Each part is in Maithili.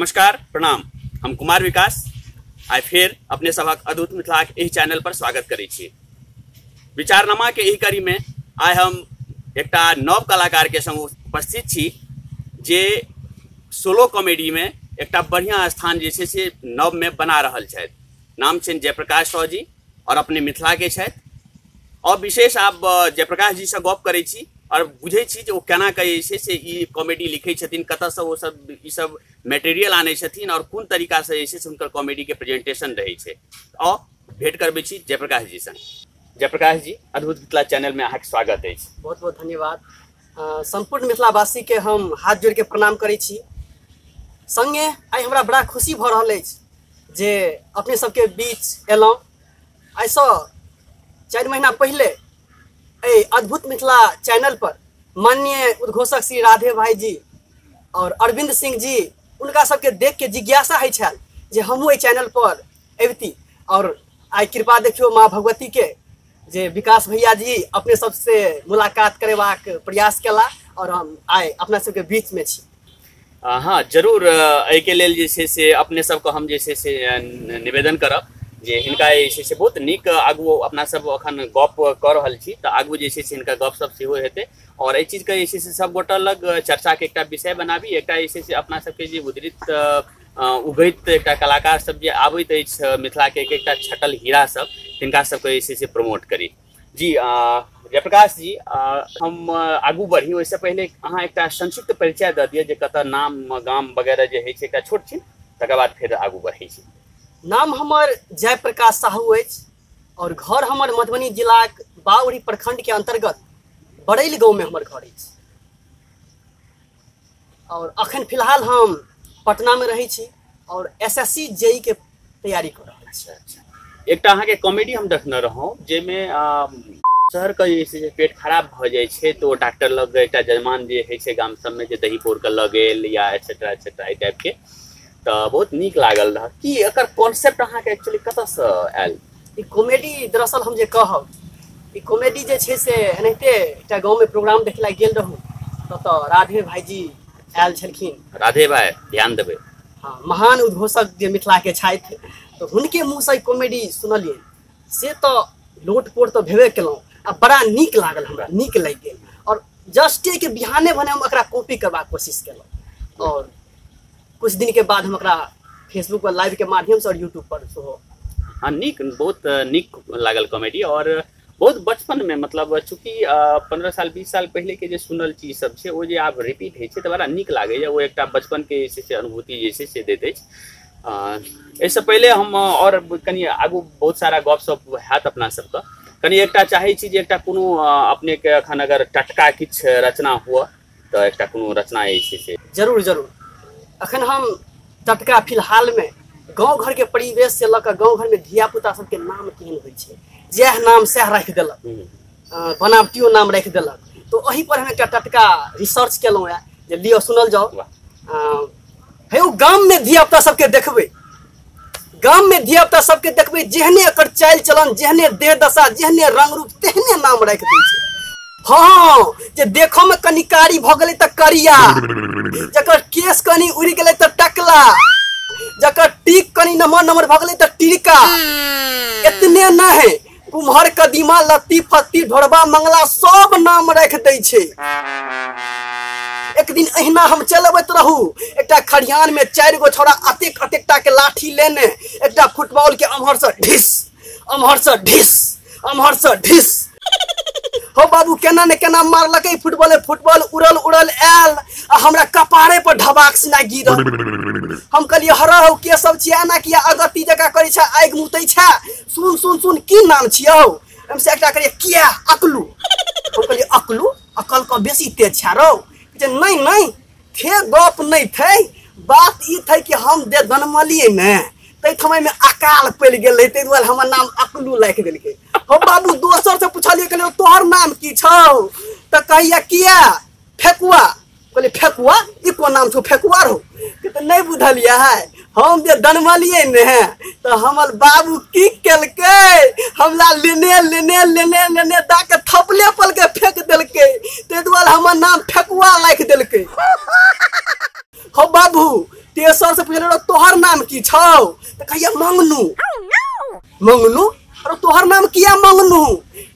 नमस्कार, प्रणाम। हम कुमार विकास आइ फेर अपने सभक अद्भुत मिथिलाक एहि चैनल पर स्वागत करै छी। विचारनामा के एहि कड़ी में आइ हम एकटा नव कलाकार के संग उपस्थित छी जे सोलो कॉमेडी में एकटा बढ़िया स्थान जे छै से नव में बना रहल छथि। नाम छनि जयप्रकाश साहु जी और अपने मिथिला के छथि। और विशेष आप जयप्रकाश जी से गप करै छी और बुझै छी जे ओ केना के जे छै से ई कॉमेडी लिखै छथिन, कतऽसँ ओ सब ई सब मटेरियल आनै छथिन और कोन तरीका से जे छै से हुनकर कॉमेडी के प्रेजेंटेशन रहै छै। और भेंट करबै छी जयप्रकाश जी संग। जयप्रकाश जी, अद्भुत मिथिला चैनल में अहाँके स्वागत अछि। बहुत बहुत धन्यवाद। सम्पूर्ण मिथिलावासी के हम हाथ जोड़ के प्रणाम करै छी। संगे आइ हमरा बड़ा खुशी भऽ रहल अछि जे अपने सबके बीच एलहुँ। आइसँ 4 महीना पहिले एहि अद्भुत मिथिला चैनल पर माननीय उद्घोषक श्री राधे भाई जी और अरविंद सिंह जी, उनका सबके देख के जिज्ञासा होइ छल जे हमहूँ एहि चैनल पर अबिती। और आइ कृपा देखियौ माँ भगवती के जे विकास भैया जी अपने सबसे मुलाकात करेबाक प्रयास केला और हम आइ अपना सबके बीच में छी। हाँ जरूर, एहिके लेल जे छै से अपने सबके हम जे छै से निवेदन करब जे हिनका जे छै से बहुत नीक आगू अपना सब अखन गप कऽ रहल छी तऽ आगू जे छै से हिनका गपशप सेहो हेतै। और एहि चीजके जे छै से सब गोटा लग चर्चाके एकटा विषय बनाबी। एकटा जे छै से अपना सबके जे उदृत उगैत एकटा कलाकार सब जे आबैत अछि मिथिलाके एक एकटा छटल हीरा सब, तिनका सबके जे छै से प्रमोट करी। जी जयप्रकाश जी, हम आगू बढ़ी ओहिसँ पहिले अहाँ एकटा संक्षिप्त परिचय दऽ दिअ जे कतऽ नाम गाम वगैरह जे होइ छै एकटा छोट छिन, तकर बाद फेर आगू बढ़ै छी। नाम हमर जयप्रकाश साहू अछि और घर हमर मधुबनी जिलाक बाउरी प्रखंड के अंतर्गत बड़ैल गाँव में हमर घर अछि। और अखन फिलहाल हम पटना में रहै छी और SSC JE के तैयारी कर रहल छी। अच्छा, एकटा अहाँके कॉमेडी हम देखने रहौं जाहिमे शहर के जे छै से पेट खराब भऽ जाइ छै तऽ ओ डॉक्टर लग एकटा जजमान जे होइ छै गाम सबमे जे दही पौर के लऽ गेल या एटसेट्रा एटसेट्रा एहि टाइपके, तऽ बहुत नीक लागल रहै। की एकर कॉन्सेप्ट अहाँके एक्चुअली कतऽसँ आयल? ई कॉमेडी दरअसल हम जे कहब, ई कॉमेडी जे छै से एनाहिते एकटा गाँवमे प्रोग्राम देखै लए गेल रहूँ, ततऽ राधे भाईजी आयल छलखिन। राधे भाई ध्यान देबै। हाँ, महान उद्घोषक जे मिथिलाके छथि, तऽ हुनके मुँहसँ ई कॉमेडी सुनलियै से तऽ लोटपोट तऽ भेबे केलहुँ आ बड़ा नीक लागल, हमरा नीक लागि गेल। और जस्टे के बिहाने भने हम एकरा कॉपी करबाक कोशिश केलहुँ और कुछ दिन के बाद हम एकरा फेसबुक पर लाइव के माध्यम से और यूट्यूब पर सेहो। हाँ नीक, बहुत नीक लागल कॉमेडी। और बहुत बचपन में मतलब चूँकि 15 साल 20 साल पहले के जे सुनल चीज सब छै ओ जे आब रिपीट होइ छै तऽ बड़ा नीक लागैए। ओ एकटा बचपन के जे छै से अनुभूति जे छै से दैत अछि। एहिसँ पहिले हम और कनि आगू बहुत सारा गपशप हैत अपना सबके। कनि एकटा चाहै छी जे एकटा कोनो अपनेके एखन अगर टटका किछु रचना हुअ तऽ एकटा कोनो रचना जे छै से। जरूर जरूर। अखन हम टटका फिलहाल में गाँव घर के परिवेश से लऽ कऽ गाँव घर में धिया पुता सबके नाम केहन होइ छै, जएह नाम सएह राखि देलक, बनावटियो नाम राखि देलक, तऽ ओहि पर हम एकटा टटका रिसर्च केलहुँ हेँ जे लिअ सुनल जाउ। हे ओ गाम में धिया पुता सबके देखबै, गाम में धिया पुता सबके देखबै जेहने एकर चालि चलन, जेहने देह दशा, जेहने रंग रूप, तेहने नाम राखि दै छै। हाँ, जे देखऽ में कनि कारी भऽ गेलै तऽ करिया, जकर केश कनि उड़ि गेलै तऽ टकला, जकर टीक कनि नमहर नमहर भऽ गेलै तऽ टीका। एतने नहि, कुम्हर कदीमा लत्ती फत्ती ढोरबा मंगला सब नाम राखि दै छै। एक दिन अहिना हम चलि अबैत रहू, एकटा खरिहान में 4 गो छौड़ा अतेक अतेक टा के लाठी लेने एकटा फुटबॉल के अम्हर से ढिस, अम्हर से ढिस, अम्हर से ढिस। हो बाबू केना ने केना मारलकै फुटबॉल, फुटबॉल उड़ल उड़ल आयल आ हमरा कपारे पर ढबाक सिना गिरल। हम कहलियै हर हौ के सब छियै, एना किया अगत्ती जकाँ करै छै, आगि मुतै छै, सुन सुन सुन की नाम छियौ? हम से एकटा कहलियै किया अकलू। हम कहलियै अकलू, अकल के बेसी तेज छै रौ। जे नहीं नहीं थे गप नहीं थे, बात ई थे कि हम जे जनमलियै ने ताहि समय में अकाल पड़ि गेल रहै, ताहि दुआरे हमर नाम अकलू राखि देलकै। हम बाबू दोसर से पुछलियै, कहलियै तोहर नाम की छौ? तऽ कहैया किया फेकुआ। कहलियै फेकुआ ई कोन नाम छौ फेकुआ रौ? तऽ नहि बुझलियै है, हम जे जनमलियै ने तऽ हमर बाबू की केलकै, हमरा लेने लेने लेने लेने दऽ के थपले पल के फेंक देलकै, ताहि दुआरे हमर नाम फेकुआ राखि देलकै। हो बाबू तेसर से पुछलियै तोहर नाम की छौ तऽ कहैया मंगनू। मंगनू? अरे तोहर नाम किया मंगनू?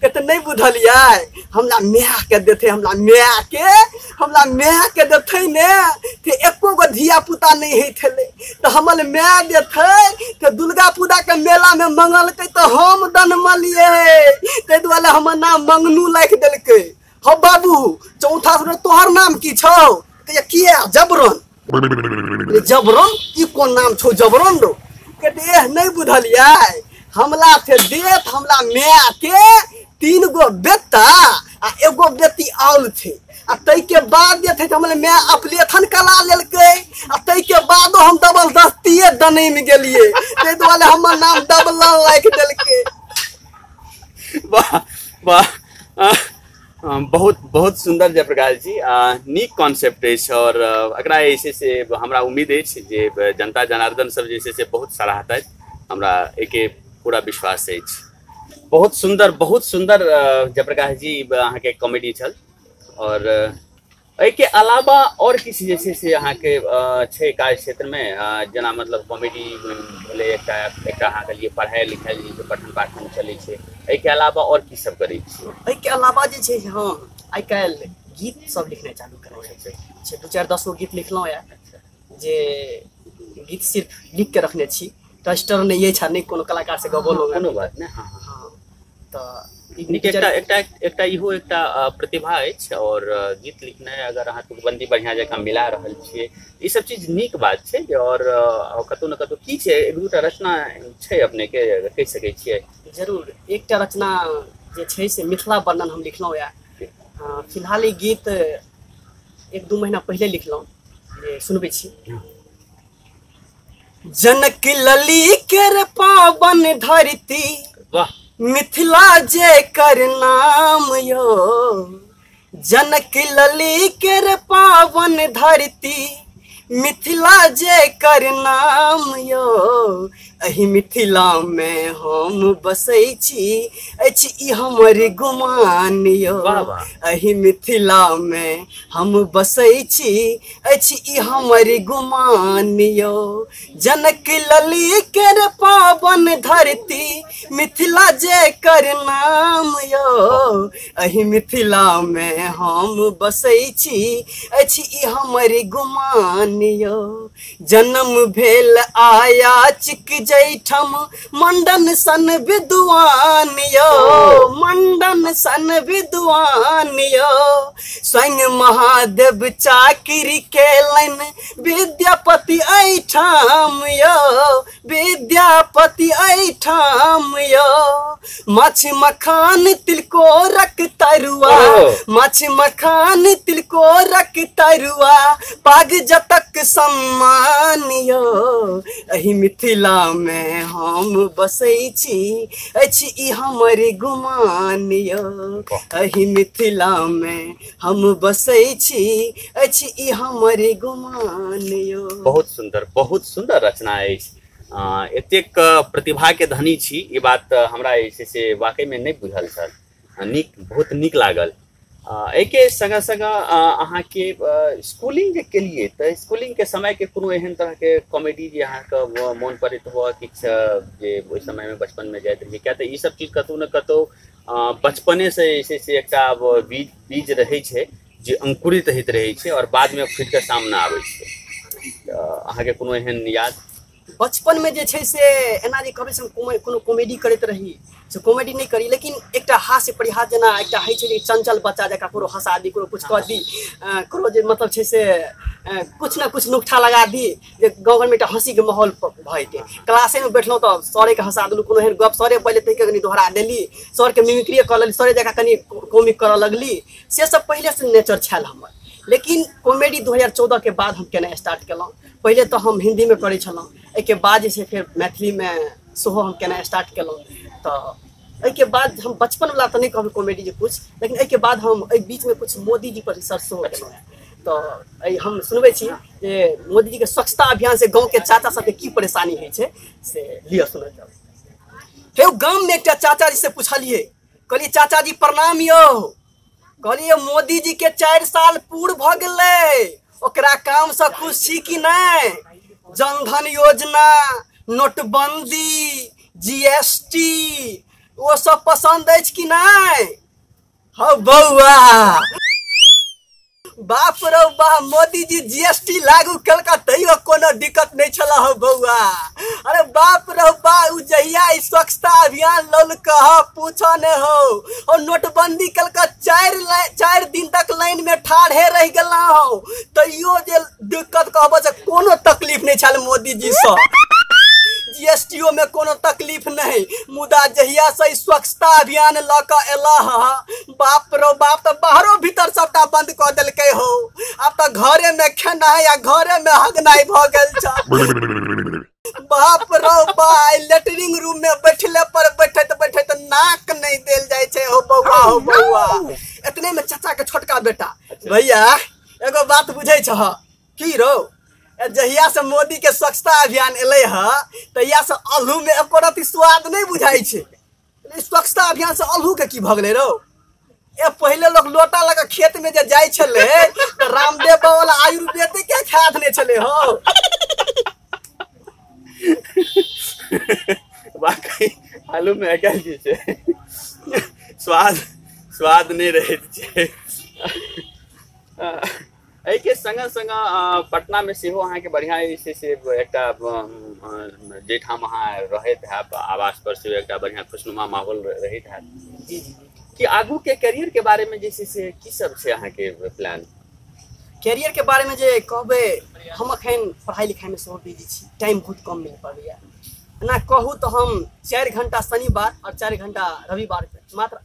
कहते नहीं बुझलियै, हमरा माय के देथे, हमरा माय के, हमरा माय के देथे ने ते एको गो धिया पुता नहीं है थेले, तो हमर माय देथे ते दुर्गा पूजा के मेला में मंगलकै तो हम दनमलियै, ताहि दुआरे हमर नाम मंगनू लिख देलकै। हो बाबू चौथा से तोहर नाम की छौ? कहैया किया जबरन। जबरन? ई कोन नाम छौ जबरन रो? कहते एह नहीं बुझलियै, हमला से देत हमला माय के 3 गो बेटा आ एगो बेटी आउल थे, आ तै के बाद जे थे हमला माय अपलेथन कला लेलकै, आ तै के बादो हम जबरदस्तीये दनैम गेलियै, ताहि दुआरे हमर नाम डबलन राखि देलकै। वाह वाह, बहुत बहुत सुंदर जयप्रकाश जी, नीक कॉन्सेप्ट अछि और एकरा जे छै से हमरा उम्मीद अछि जे जनता जनार्दन सब जे छै से बहुत सराहतथि, हमरा एहिके पूरा विश्वास अछि। बहुत सुंदर जयप्रकाश जी अहाँके कॉमेडी छल। और एहिके अलावा और किछु जे छै से अहाँके छै कार्य क्षेत्रमे, जेना मतलब कॉमेडी भेलै एकटा, एकटा अहाँके लिए पढ़ाइ लिखाइ जे छै पठन पाठन चलै छै, एहिके अलावा और की सब करै छी? एहिके अलावा जे छै हम आइ काल्हि गीत सब लिखनाइ चालू करै छी। 2-4-10 गो गीत लिखलहुँ यऽ, जे गीत सिर्फ लिख के रखने छी, टस्टर नहीं अछि, नहि कोनो कलाकार से गबौलहुँ। कोनो बात नहि। हाँ हाँ, तऽ नीक एकटा एकटा एकटा इहो एकटा प्रतिभा अछि और गीत लिखनाइ अगर अहाँ तुकबंदी बढ़िआँ जकाँ मिला रहल छियै, ई सब चीज नीक बात छै। और कतहु ने कतहु की छै, 1-2 टा रचना छै अपनेके, कहि सकै छियै? जरूर, एकटा रचना जे छै से मिथिला वर्णन हम लिखलहुँ यऽ। फिलहाल ई गीत 1-2 महीना पहिले लिखलहुँ, जे सुनबै छी। जनक लली केर पावन धरती, वाह, मिथिला जे कर नाम यो, जनक लली केर पावन धरती, मिथिला जे कर नाम यो, एहि मिथिला में हम बसै छी, अछि ई हमर गुमान यो, एहि मिथिला में हम बसै छी, अछि ई हमर गुमान यो, जनक लली केर पावन धरती, मिथिला जे कर नाम यो, एहि मिथिला में हम बसै छी, अछि ई हमर गुमान यो, जन्म भेल आया चिक जैठम मंडन सन विद्वान यो, मंडन सन विद्वान यो, स्वयं महादेव चाकरी केलनि विद्यापति ऐठाम यो, विद्यापति ऐठाम यो, माछ मखान तिलकोरक तरुआ, माछ मखान तिलकोरक तरुआ, पाग जतक सम्मान यो, एहि मिथिला में हम बसै छी, अछि ई हमर गुमान यो, एहि मिथिला में हम बसै छी, अछि ई हमर गुमान यो। बहुत सुंदर रचना अछि। एतेक प्रतिभा के धनी छी, ई बात हमरा जे छै से वाकई में नहि बुझल छल, नीक, बहुत नीक लागल। एहिके संगे संगे अहाँके स्कूलिंग जे केलियै तऽ स्कूलिंग के समय के कोनो एहन तरह के कॉमेडी जे अहाँके मोन पड़ैत हुए किछु जे ओहि समय में बचपन में जाइत रहियै, किया तऽ ई सब चीज कतहु ने कतहु बचपने से जे छै से एकटा बीज रहै छै जे अंकुरित होइत रहै छै और बाद में फूटि कऽ सामने आबै छै। तऽ अहाँके कोनो एहन याद? बचपन में जे छै से एना जे कहबै से हम कोनो कॉमेडी करैत रही से कॉमेडी नहि करी, लेकिन एकटा हास्य परिहास जेना एकटा होइ छै जे चंचल बच्चा जकाँ ककरो हँसा दी, ककरो कुछ कऽ दी, ककरो जे मतलब छै से कुछ ने कुछ नुक्ता लगा दी जे गाँव घरमे एकटा हँसीके माहौल भऽ जेतै। क्लासेमे बैठलहुँ तऽ सरेके हँसा देलहुँ, कोनो एहन गप सरे बजलै ताहिके कनि दोहरा देली, सरके मिमिक्रिए कऽ लेली, सरे जकाँ कनि कॉमिक करऽ लगली, से सब पहिलेसँ नेचर छल हमर। लेकिन कॉमेडी 2014 के बाद हम केनाइ स्टार्ट केलहुँ। पहिले तऽ हम हिन्दीमे करै छलहुँ, एहिके बाद जे छै फेर मैथिलीमे सेहो हम केनाइ स्टार्ट केलहुँ। तऽ एहिके बाद हम बचपनवला तऽ नहि कहबै कॉमेडी जे किछु, लेकिन एहिके बाद हम एहि बीचमे किछु मोदीजी पर रिसर्च सेहो केलहुँ। तऽ एहि हम सुनबै छी जे मोदीजीके स्वच्छता अभियान से गाँवके चाचा सबके की परेशानी होइ छै, से लिअ सुनल जाउ। फेर गाममे एकटा चाचाजी से पुछलियै, कहलियै चाचाजी प्रणाम यौ, कहलियै मोदीजी के 4 साल पूर भऽ गेलै, ओकरा कामसँ खुश छी कि नहि? जनधन योजना, नोटबंदी, जीएसटी, ओ सब पसंद अछि कि नहीं? हौ बौआ, बाप रौ बा, मोदी जी जीएसटी लागू केलका तैयो कोनो दिक्कत नहीं छला हौ बौआ। अरे बाप रौ बा, उ जहिया ई स्वच्छता अभियान लौलका ह, पूछ ने हो, और नोटबंदी केलका 4 दिन तक लाइन में ठाढ़े रह गेला हो, तैयो जे दिक्कत कहबो से कोनो तकलीफ नहीं छल मोदी जी से। जीएसटीओ में कोनो तकलीफ नहीं, मुदा जहिया से स्वच्छता अभियान ल के एला ह, बाप रो बाप, तो बाहरो भीतर सबटा बंद क देलकै हो। आब तो घरे में खेनाइ आ घरे में हगनाइ भ गेल छ। बाप रो बा, लेटरिंग रूम में बैठले पर बैठैत बैठैत नाक नहीं देल जाइ छै हो बौआ, हो बौआ। एतने में चाचा के छोटका बेटा, भैया एगो बात बुझै छह की रो, जहिया से मोदी के स्वच्छता अभियान एलै ह तहिया से अल्हू में एको रत्ती स्वाद नहीं बुझाइ छै। स्वच्छता अभियान से अल्हू के की भऽ गेलै रौ? ए पहिले लोग लोटा लगा खेत में जे जाइ छलै तऽ रामदेव बाबा वाला आयुर्वेदिक के खा देने छलै हो। वाकई आलू में आइ काल्हि जे छै स्वाद नहि रहैत छै। एहिके संगे संगे पटना में सेहो अहाँके बढ़िआँ जे छै से एकटा जाहिठाम अहाँ रहैत हैब आवास पर सेहो एकटा बढ़िआँ खुशनुमा माहौल रहैत हैत। जी जी। कि आगू के करियर के बारे में जे छै से की सब छै अहाँके प्लान? कैरियर के बारे में जे कहबै, हम अखन पढ़ाई लिखाई में सेहो बिजी छी, टाइम बहुत कम मिल पाबैया। ना कहू तऽ हम 4 घंटा शनिवार और 4 घंटा रविवार के मात्र